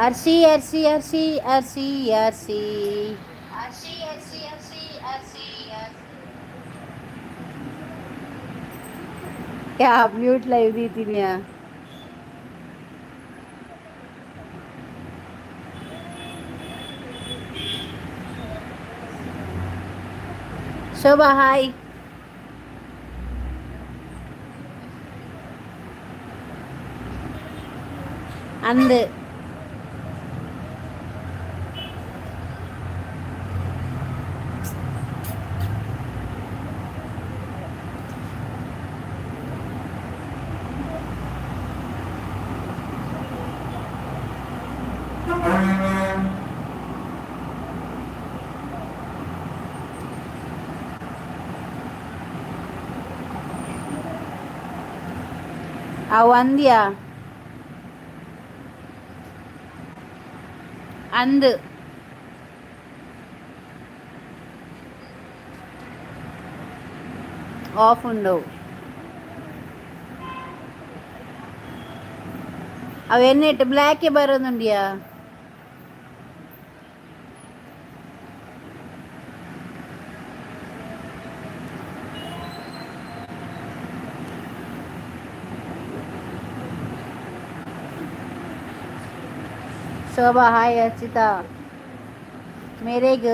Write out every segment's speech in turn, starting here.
ಅರ್ಸಿ ಅರ್ಸಿ ಅರ್ಸಿ ಅರ್ಸಿ ಅರ್ಸಿ. ಯಾ mute live ದೀತೀನಿ. ಶೋಭಾ hi. ಅಂದ್ ಅವು ಅಂದ್ಯಾ? ಅಂದ್. ಆಫ್ ಉಂಡವು. ಅವು ಎನ್ನೆಟ್ ಬ್ಲ್ಯಾಕೆ ಬರೋದುಂಡಿಯಾ? ಶೋಭಾ ಹಾಯ್. ಅರ್ಚಿತಾ, ಮೇರೆಗ್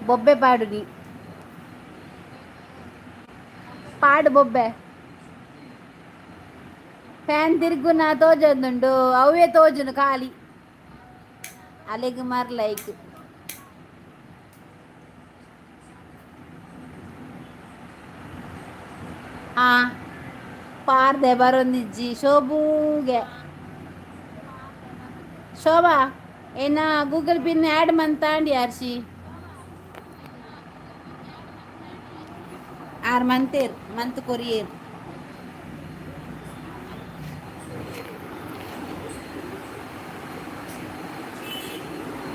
ಬೊಬ್ಬೆ ಪಾಡುನಿ, ಪಾಡು ಬೊಬ್ಬೆ. ಫ್ಯಾನ್ ತಿರ್ಗುನ ತೋಜೊಂದುಂಡು, ಅವೇ ತೋಜುನು ಖಾಲಿ. ಅಲೆಗ್ ಮರ್ ಲೈಕ್. ಆ ಪಾರ್ದೆ ಬರೊಂದಿಜ್ಜಿ ಶೋಭೂಗೆ. ಶೋಭಾ, ಏನ ಗೂಗಲ್ ಪಿನ್ ಆ್ಯಡ್ ಮಂತಾಂಡಿ ಅರ್ಶಿ ಆರ್ ಮಂತೇರ್ ಮಂತ್ ಕೊರಿಯೇರ್.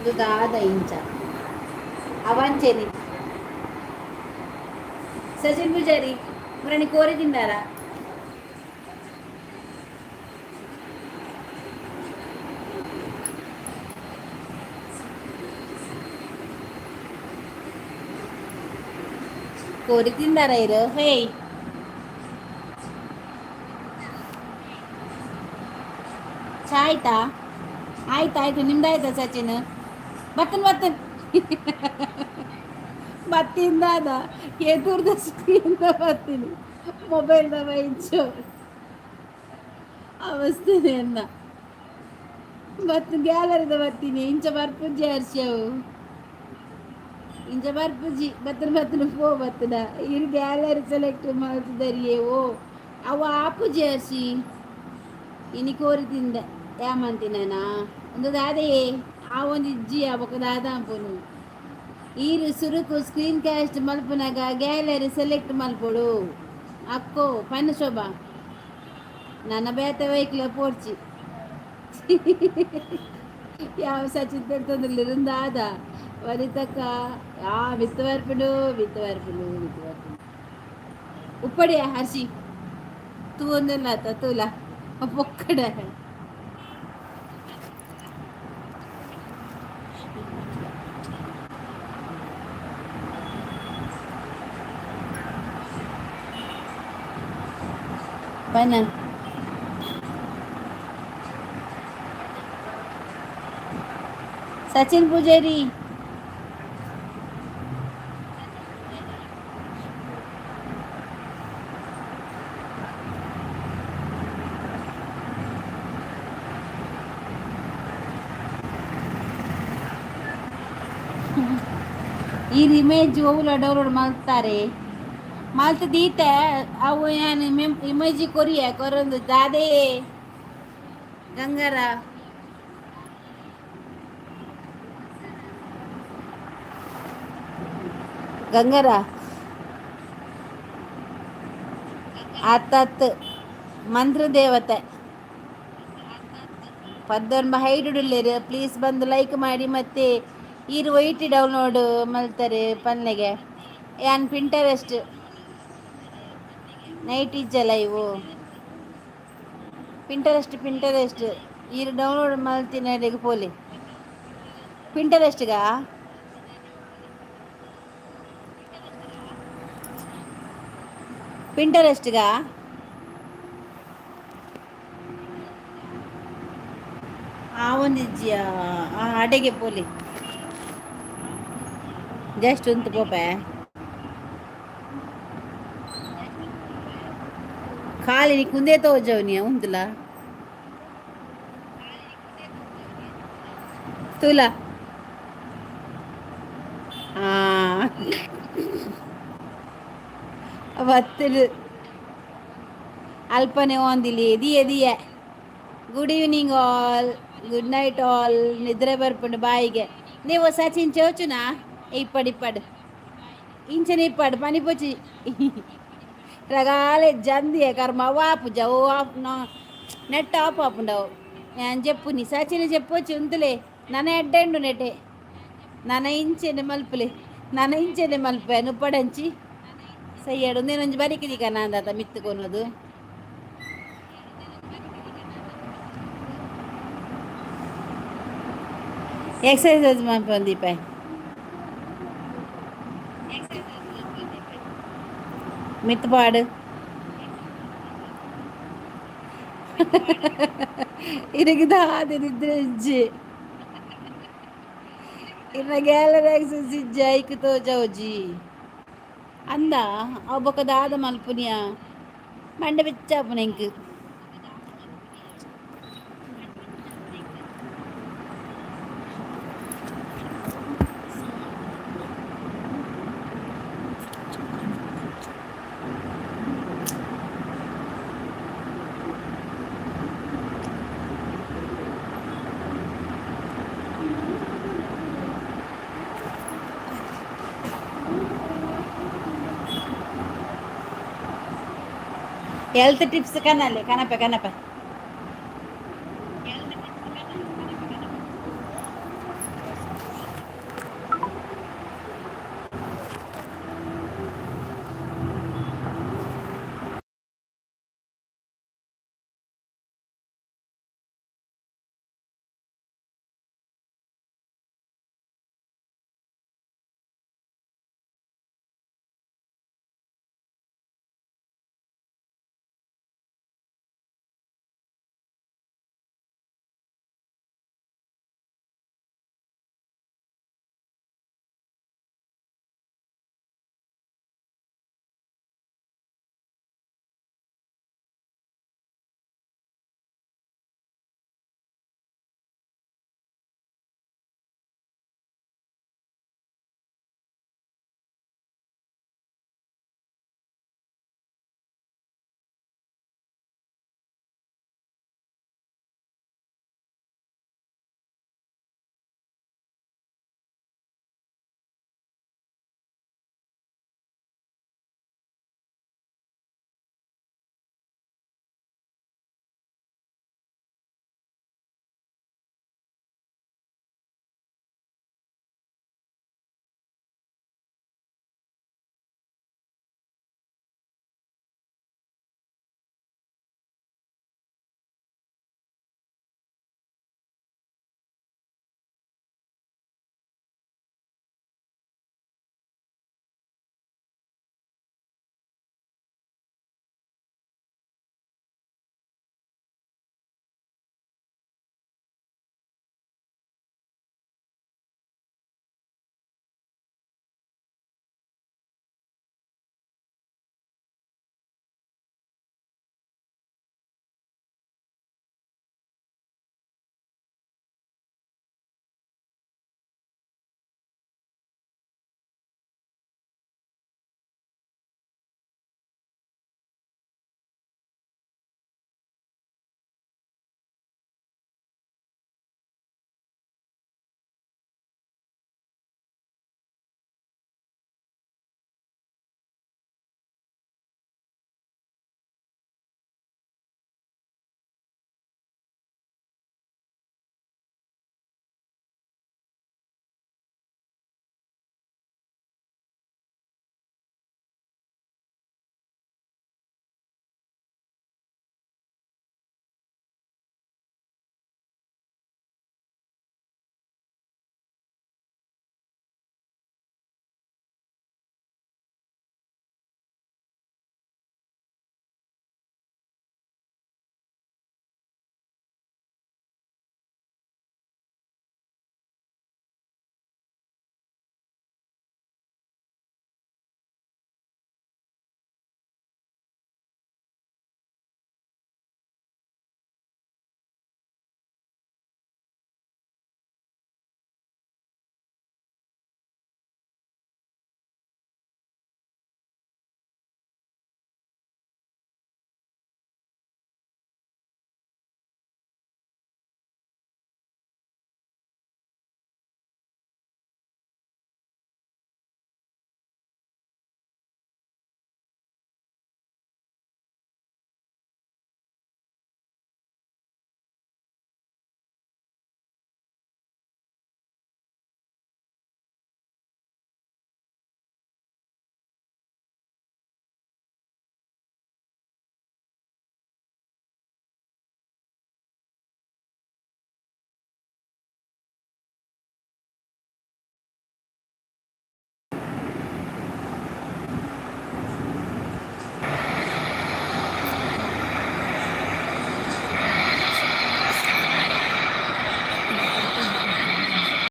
ಇದು ದಾದ ಇಂಚ ಅವಂಚೇನಿ. ಸಚಿನ್ ಪೂಜಾರಿ ಮುರಣಿ ಕೋರಿ ತಿಂದಾರ? ಕೋರಿ ತಿಂದಾರ ಇರು? ಹೇಯ್, ಚಾ ಆಯ್ತಾ? ಆಯ್ತು ಆಯ್ತು. ನಿಮ್ದಾಯ್ತಾ ಸಚಿನ್? ಬತ್ತನ್ ಬತ್ತನ್ ಬತ್ತಿಂದಾದ ಎದುರ್ದ ಸ್ಕ್ರೀನ್ ಬರ್ತೀನಿ ಮೊಬೈಲ್ದ ಬೈಚು ಅವಸ್ಥೆ ಅನ್ನ ಬತ್ತು ಗ್ಯಾಲರಿದ ಬರ್ತೀನಿ. ಇಂಚ ಬರ್ಪುಜಿ ಹರ್ಷವು, ಇಂಚ ಬರ್ಪುಜಿ. ಬತ್ತನ ಬತ್ತನ ಪೋ ಬತ್ತನ. ಇರು ಗ್ಯಾಲರಿ ಸೆಲೆಕ್ಟ್ ಮಾಡ್ತಿದ್ದಾರಿಯೇ. ಓ, ಅವು ಆಪುಜಿ ಹರ್ಷಿ. ಇನಿ ಕೋರಿ ತಿಂದ ಯಾಮಂತಿನ ಒಂದು ದಾದೆಯೇ ಆ ಒಂದು ಇಜ್ಜಿ ಬೊಕ ದಾದಾಂಪುನು. ಈರು ಸುರುಕು ಸ್ಕ್ರೀನ್ ಕ್ಯಾಸ್ಟ್ ಮಲ್ಪುನಗ ಗ್ಯಾಲರಿ ಸೆಲೆಕ್ಟ್ ಮಲ್ಪೊಡು ಅಕ್ಕೋ ಪನ್ನ. ಶೋಭಾ, ನನ್ನ ಬೇತೆ ವೈಕ್ಲ ಪೋಡ್ಚಿ. ಯಾವ ಸಚಿನ್ ತೊಂದ್ರೆ. ವನಿತಕ್ಕ ಆ with ವರ್ಪುಡು with ವರ್ಪುಡು with ವರ್ಪುಡು ಉಪ್ಪಡಿಯ Hershey ತೂಂದಿಲ್ಲ ತೂಲ ಪೊಕ್ಕಡೆ. ಪನ Sachin Poojary. ಈ ಇಮೇಜ್ ಒವ್ಲ ಡೌನ್ಲೋಡ್ ಮಾಡ್ತಾರೆ ಮಲ್ತ್ ದೀತೆ. ಅವು ಯಾನ್ ಇಮೇಜ್ ಕೊರಿಯ ಕೊರೊಂದು ದಾದೆ ಗಂಗರ? ಗಂಗರ ಆತತ್ ಮಂತ್ರದೇವತೆ ಪದ್ದೊಂಬ ಹೈಡುಲ್ಲೇರು. ಪ್ಲೀಸ್ ಬಂದು ಲೈಕ್ ಮಾಡಿ. ಮತ್ತೆ ಈರು ವೈಟ್ ಡೌನ್ಲೋಡ್ ಮಲ್ತಾರೆ ಪನ್ಲೆಗೆ. ಯಾನ್ ಪಿಂಟರೆಸ್ಟ್ ನೈಟ್ ಇಜ್ಜಲ್ಲ ಇವು. Pinterest Pinterest. ಈರ್ ಡೌನ್ಲೋಡ್ ಮಲ್ತಿನ ಪೋಲಿ ಪಿಂಟರೆಸ್ಟ್ಗಾ? ಪಿಂಟರೆಸ್ಟ್ಗಾ? ಆವೊಂದಿಜ್ಜಿಯಾ? ಅಡೆಗೆ ಪೋಲಿ, ಜಸ್ಟ್ ಉಂತು ಪೋಪೆ. ಖಾಲಿ ನೀ ಕುಂದೇ ತೋಜವು ನೀ ಉಂತುಲ ತೂಲ. ಬತ್ತಲು ಅಲ್ಪನೆ ಓಂದಿಲಿ ದಿಯೆ ದಿಯೆ. Good evening all, good night all. ನಿದ್ರೆ ಬರ್ಪುಂಡು ಬಾಯಿಗೆ. ನೀವು ಸಚಿನ್ ಚೋಚುನಾ? ಇಪ್ಪಡು ಇಪ್ಪಡು, ಇಂಚನೆ ಇಪ್ಪಡು ಪನಿಪೊಚಿ ರಗಾಲೆ ಜಂದಿಯ ಕರ್ಮ ವಾಪುಜ. ಓ ಆಫ್ ನೆಟ್ ಆಫ್ ಆಪುಂಡವು. ഞാൻ ಜೆಪ್ಪುನಿ ಸಚಿನ್ ಜೆಪ್ಪೊಚ್ಚಿ ಉಂತುಲೆ. ನನ ಎಡ್ಡೆಂಡು ನೆಟೆ ನನ ಇಂಚೆನೆ ಮಲ್ಪುಲೆ, ನನ ಇಂಚೆನೆ ಮಲ್ಪೆ ನುಪ್ಪಡಂಚಿ ಸಯ್ಯಡು. ಒಂದೇನೊಂಜಿ ಬರಿಕಿದಿಕ ನಾಂದಾತ ಮಿತ್ತು ಕೊನೋದು. ಎಕ್ಸಸೈಸ್ ಮಲ್ಪೊಂದಿಪ್ಪೆ. ಮಿತ್ತು ಪಾಡು. ಇರಗಿದ ದಾದ ನಿದ್ರೆ ಇಜ್ಜಿ. ಇನ್ನ ಗ್ಯಾಲರಿ ಎಕ್ಸಸೈಸ್ ಇಜ್ಜಿ, ಐಕ್ ತೋಜಾವುಜಿ ಅಂದ. ಅವು ಬೊಕ ದಾದ ಮಲ್ಪುನಿಯ? ಮಂಡೆ ಬೆಚ್ಚ ಆಪುನ ಎಂಕ್. ಹೆಲ್ತ್ ಟಿಪ್ಸ್ ಕನಲೆ ಕನಪೆ ಕನಪೆ.